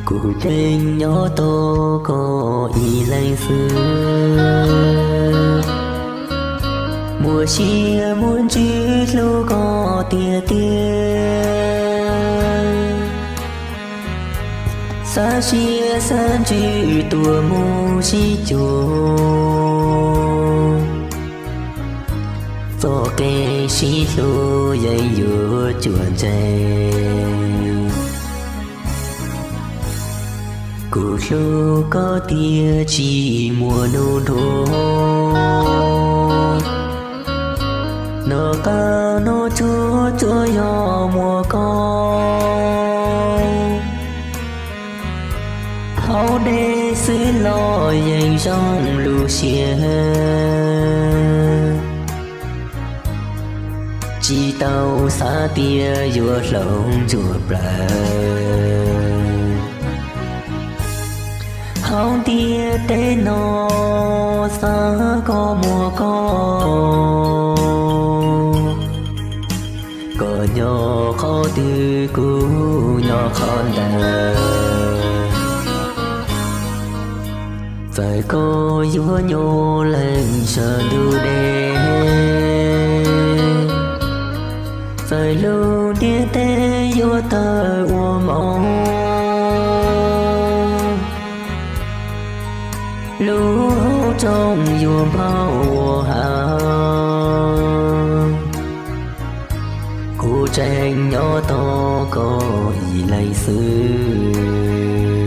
Kuv tseem nyob tos koj ib leeg xwb, muaj sia muaj ntsws hlub koj tiag tiag. Xav sia xav ntsws tuaj mus sib cuag, txoj kev sib hlub yeej yuav cuag ntseeg. Kuv hlub koj tiag tsis muaj hnub nrhuav, noj qab noj tshua tsuas yog muaj koj. Hauv dej xwb los yeej zoo lub siab, tsis tau xav tias yuav hloov ntsuag plaws. Hauv ntiaj teb no xav koj muaj koj, koj nyob qhov twg kuv nyob qhov ntawd. Txawm koj yuav nyob leej sab ntuj deb, txawm lub ntiaj teb yuav tawg ua mov, lub hauv rooj yuav npau ua hav, kuv tseem nyob tos koj ib leeg xwb.